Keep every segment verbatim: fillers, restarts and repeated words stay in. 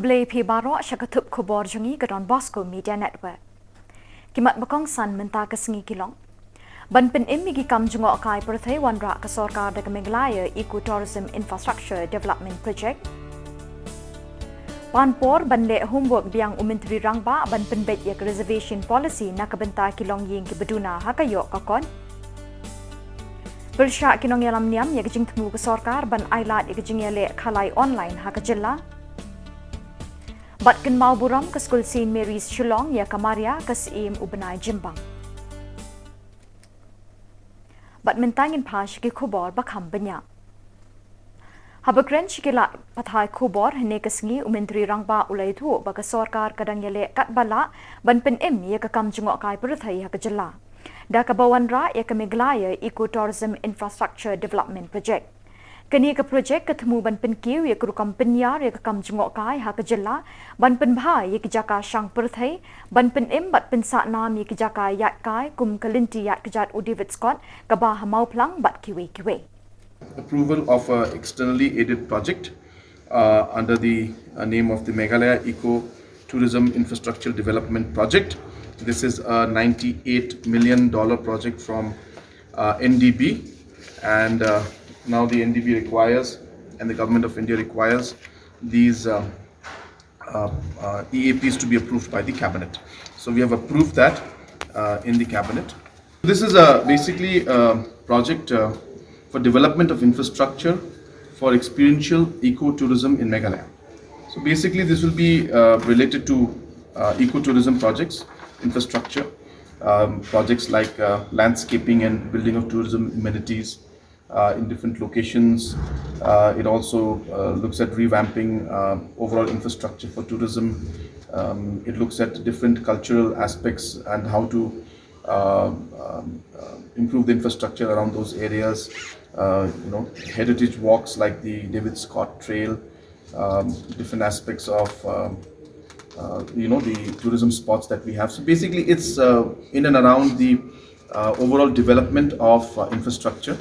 Khublei phi baroh sha ka thup khubor jong ngi ka Don Bosco Media Network. Ki mat ba kongsan mynta ka sngi ki long: Ban pynim ïa ki kam jngohkai pyrthei wanrah ka sorkar da ka Meghalaya Eco Tourism Infrastructure Development Project. Pan por ban leh homework biang u Myntri Rangbah ban pynbeit ïa ka reservation policy na ka bynta ki longïing kiba duna ha ka ïoh ka kot. Pyrshah ki nongïalam niam ïa ka jingthmu ka sorkar ban ailad ïa ka jingïaleh khalai online ha ka jylla. Bad kynmaw burom ka skul St Mary's Shillong ïa ka Maria ka Syiem u bnai Jimbang. Bad mynta ngin phai sha ki khubor ba kham bniah. Haba kren sha ki lad pathai khubor hynne ka sngi, u Myntri Rangbah u la ïathuh ba ka sorkar ka dang ïaleh katba lah ban pynim ïa ka kam jngohkai pyrthei ha ka jylla da kaba wanrah ïa ka Meghalaya Eco Tourism Infrastructure Development Project. Kane ka project ka thmu ban pynkiew ïa ka rukom pynïar ïa ka kam jngohkai ha ka jylla, ban pynbha ïa ki jaka shang pyrthei, ban pynim bad pynsah nam ïa ki jaka ïaid kai kum ka lynti ïaid kjat u David Scott kaba ha Mawphlang bad kiwei kiwei. Approval of a externally aided project uh, under the uh, name of the Meghalaya Eco Tourism Infrastructure Development Project. This is a ninety-eight million dollar project from uh, N D B, and uh, now the N D B requires, and the government of India requires, these uh, uh, uh, E A Ps to be approved by the cabinet. So we have approved that uh, in the cabinet. This is a basically a project uh, for development of infrastructure for experiential ecotourism in Meghalaya. So basically, this will be uh, related to uh, ecotourism projects, infrastructure, um, projects like uh, landscaping and building of tourism amenities uh, in different locations. Uh, it also uh, looks at revamping uh, overall infrastructure for tourism. Um, it looks at different cultural aspects and how to uh, um, uh, improve the infrastructure around those areas. Uh, you know, heritage walks like the David Scott Trail, um, different aspects of um, uh, you know, the tourism spots that we have. So basically, it's uh, in and around the uh, overall development of uh, infrastructure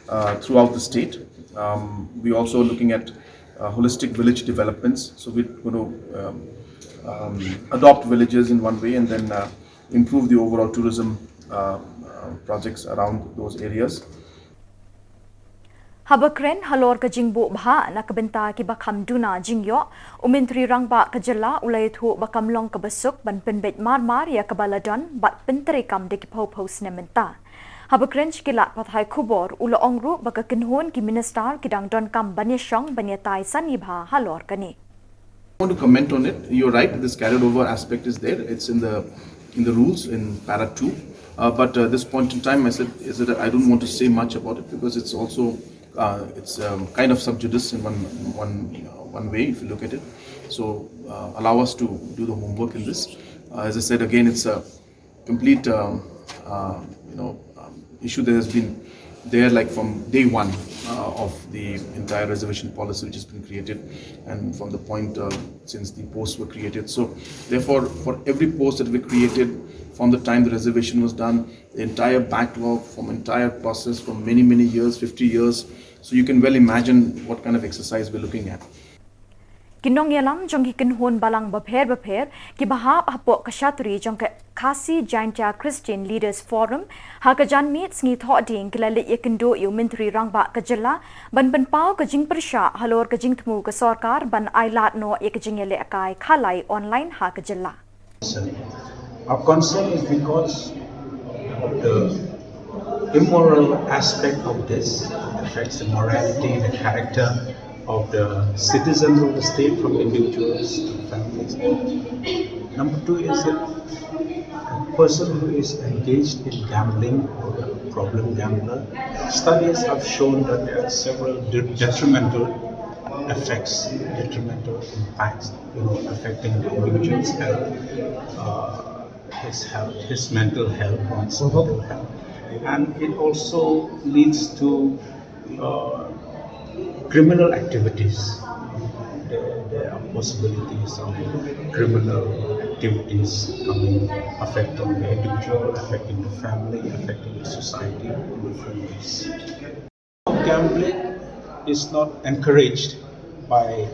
uh, throughout the state. Um, we're also looking at uh, holistic village developments. So we're going to um, um, adopt villages in one way and then uh, improve the overall tourism uh, uh, projects around those areas. Haba kren halor ka jingbuh bhah na ka bynta kiba kham duna jingïoh, u Myntri Rangbah ka jylla u la ïathuh ba kam long kaba suk ban pynbeit marmar ïa kaba la don bad pyntreikam da ki phew phew snem mynta. Haba kren sha ki lad pathai khubor, u la ong ruh ba ka kynhun ki minister ki dang donkam ban ïashong ban ïatai sani bha halor kane. I want to comment on it. You're right, this carried over aspect is there. It's in the in the rules in para two. Uh, but uh, this point in time, I said is that I don't want to say much about it because it's also uh, it's um, kind of sub judice in one one uh, one way if you look at it. So uh, allow us to do the homework in this. Uh, as I said again, it's a complete um, uh, you know um, issue that has been there like from day one uh, of the entire reservation policy which has been created, and from the point uh, since the posts were created. So therefore, for every post that we created from the time the reservation was done, the entire backlog from entire process from many many years, fifty years. So you can well imagine what kind of exercise we're looking at. Ki nongïalam jong ki kynhun balang bapher bapher kiba hap hapoh ka shatri jong ka Khasi Jaintia Christian Leaders Forum ha ka janmiet sngi Thohdieng ki la leit ïakynduh ïa u Myntri Rangbah ka jylla ban pynpaw ka jingpyrshah halor ka jingthmu ka sorkar ban ailad noh ïa ka jingïalehkai khalai online ha ka jylla. Our concern is because of the immoral aspect of this. It affects the morality, the character of the citizens of the state, from individuals to families. Number two is that a person who is engaged in gambling or a problem gambler, studies have shown that there are several detrimental effects, detrimental impacts, you know, affecting the individual's health, uh, his health, his mental health, one's mental health. And it also leads to uh, criminal activities. There, there are possibilities of criminal activities coming, affecting the individual, affecting the family, affecting the society in different ways. Gambling is not encouraged by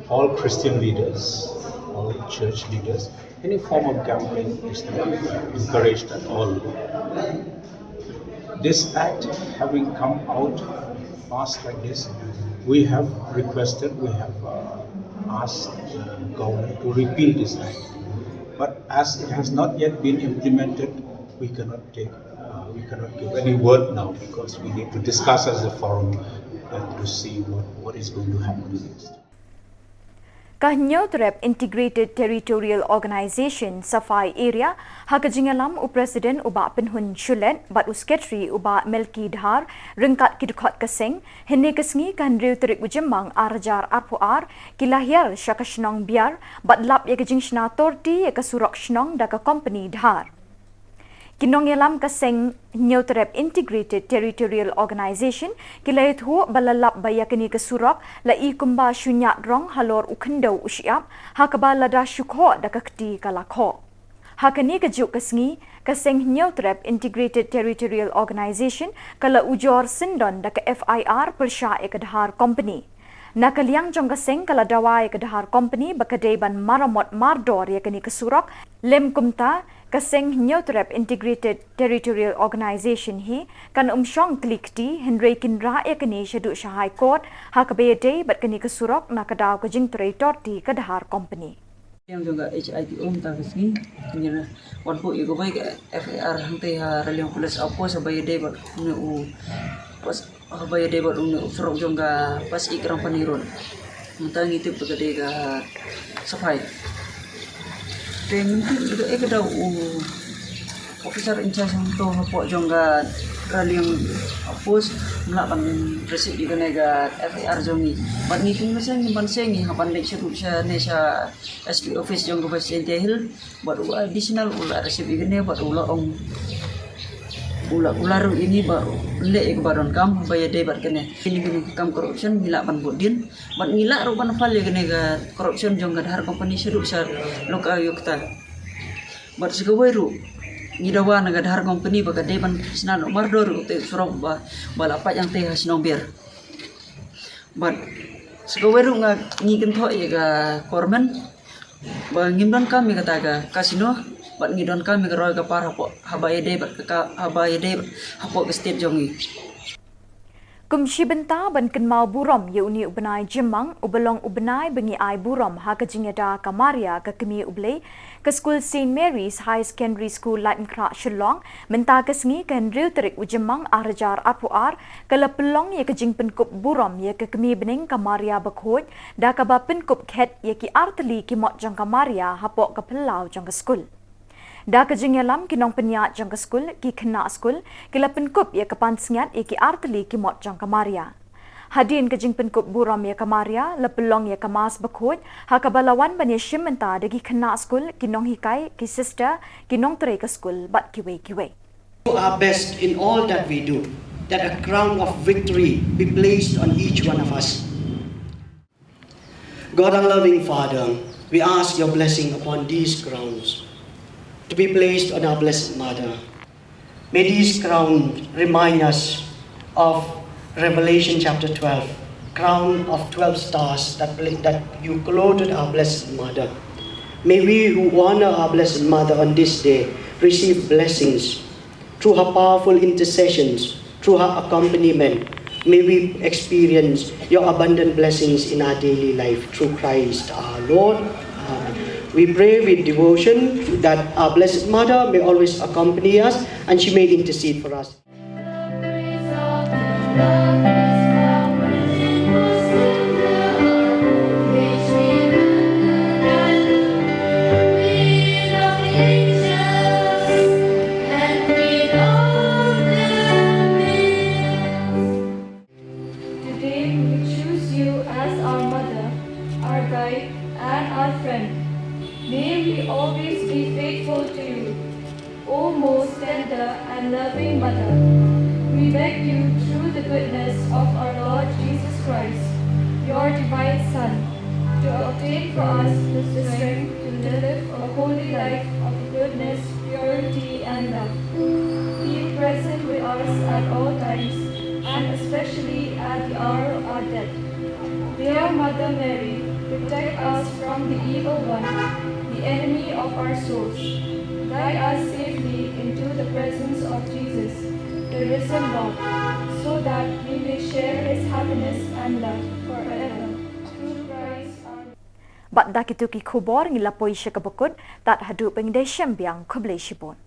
All Christian leaders, all church leaders, any form of gambling is not encouraged at all. This act having come out fast like this, we have requested, we have uh, asked the government to repeal this act. But as it has not yet been implemented, we cannot take, uh, we cannot give any word now because we need to discuss as a forum and to see what, what is going to happen next. Ka Hynñiewtrep Integrated Territorial Organization, Safai Area, ha ka jingïalam u President u Bah Pynhun Shulet bad u Secretary u Bah Melki Dhar, ryngkat ki dkhot ka seng, hynne ka sngi ka hynriew tarik u Jymmang ar hajar arphew ar, ki la hiar sha ka shnong Biar bad lap ïa ka jingshna torti ïa ka surok shnong da ka kompani Dhar. Ki nongïalam ka seng Hynñiewtrep Integrated Territorial Organization ki la ïathuh ba la lap ba ïa kane ka surok la i kumba shu ñiad rong halor u khyndew u shyiap, ha kaba lada shu khoh da ka kti ka la khoh. Ha kane ka juk ka sngi, ka seng Hynñiewtrep Integrated Territorial Organization ka la ujor syndon da ka F I R pyrshah ïa ka Dhar Company. Na ka liang jong ka seng ka la dawa ïa ka Dhar Company ba ka dei ban maramot mardor ïa kane ka surok, lym kumta, ka seng Hynñiewtrep Integrated Territorial Organization hi kan ym shong kli kti, hynrei kin rah ïa kane shaduh sha High Court, ha kaba ïadei bad kane ka surok na ka daw ka jingtrei torti ka Dhar Company. Liang jong ka H I T O mynta ka sngi, ngi la wan buh ïa kawei ka F I R hangtei ha Raliang Police Outpost haba ïadei bad une u pas, haba ïadei bad une u surok jong ka Pasih Krangpani Road. Mynta ngi tip ba ka dei ka Safai. Te mynta ka dei ka daw u officer in charge hangto hapoh jong ka Raliang Outpost, mlak ban receive ïa kane ka F I R jong ngi. Bad ngi kum ka seng ngi ban seng ngi ha ban leit shaduh sha ne sha S P office jong ka West Jaintia Hills. Bad u additional u la receive ïa kane bad u la ong, u la, u la ruh ïa ngi ba leh ïa kaba donkam ba ïadei bad kane. Kine ki kam corruption ngi lah ban bud dien. Bad ngi lah ruh ban file ïa kane ka corruption jong ka Dhar Company shaduh sha Lokayukta. Bad sa kawei ruh ngi dawa na ka Dhar Company ba ka dei ban shna noh mardor ïa kata ka surok ba, ba la pait hangtei ha shnong Biar. Bad sa kawei ruh nga, ngi kynthoh ïa ka government ba ngim donkam ïa kata ka casino, bad ngi donkam ïa ka roi ka par hapoh, haba ïadei bad ka, ka, haba ïadei bad hapoh ka state jong ngi. Kum shi bynta ban kynmaw burom ïa une u bnai Jymmang uba long u bnai ba ngi ai burom ha ka jingïada ka Maria ka Kmie U Blei, ka skul Saint Mary's High Secondary School, Laitumkhrah, Shillong, mynta ka sngi ka hynriew tarik u Jymmang ar hajar arphew ar, ka la pynlong ïa ka jingpynkup burom ïa ka Kmie bneng ka Maria Bakhuid da kaba pynkup khet ïa ki artylli ki mot jong ka Maria hapoh ka phyllaw jong ka skul. Da ka jingïalam ki nongpynïaid jong ka skul, ki khynnah skul, ki la pynkup ïa ka pansngiat ïa ki artylli ki mot jong ka Maria. Hadien ka jingpynkup burom ïa ka Maria, la pynlong ïa ka Mass Bakhuid, ha kaba la wan ban ïashim bynta da ki khynnah skul, ki nonghikai, ki sister, ki nongtrei ka skul bad kiwei kiwei. Do our best in all that we do, that a crown of victory be placed on each one of us. God, our loving Father, we ask your blessing upon these crowns to be placed on our Blessed Mother. May these crowns remind us of Revelation chapter twelve, crown of twelve stars that, that you clothed our Blessed Mother. May we who honor our Blessed Mother on this day receive blessings through her powerful intercessions, through her accompaniment. May we experience your abundant blessings in our daily life through Christ our Lord. Amen. We pray with devotion that our Blessed Mother may always accompany us and she may intercede for us. Today we choose you as our mother, our guide, and our friend. May we always be faithful to you, O most tender and loving Mother. We beg you through the goodness of our Lord Jesus Christ, your divine Son, to obtain for us the strength to live a holy life of goodness, purity, and love. Be present with us at all times, and especially at the hour of our death. Dear Mother Mary, Protect us from the evil one, the enemy of our souls. Guide us safely into the presence of Jesus, the risen Lord, so that we may share his happiness and love forever. Through Christ our Lord. Bad da kito ki khubor ngi la poi sha kaba kut, tad haduh ban da shem biang, khublei shibun.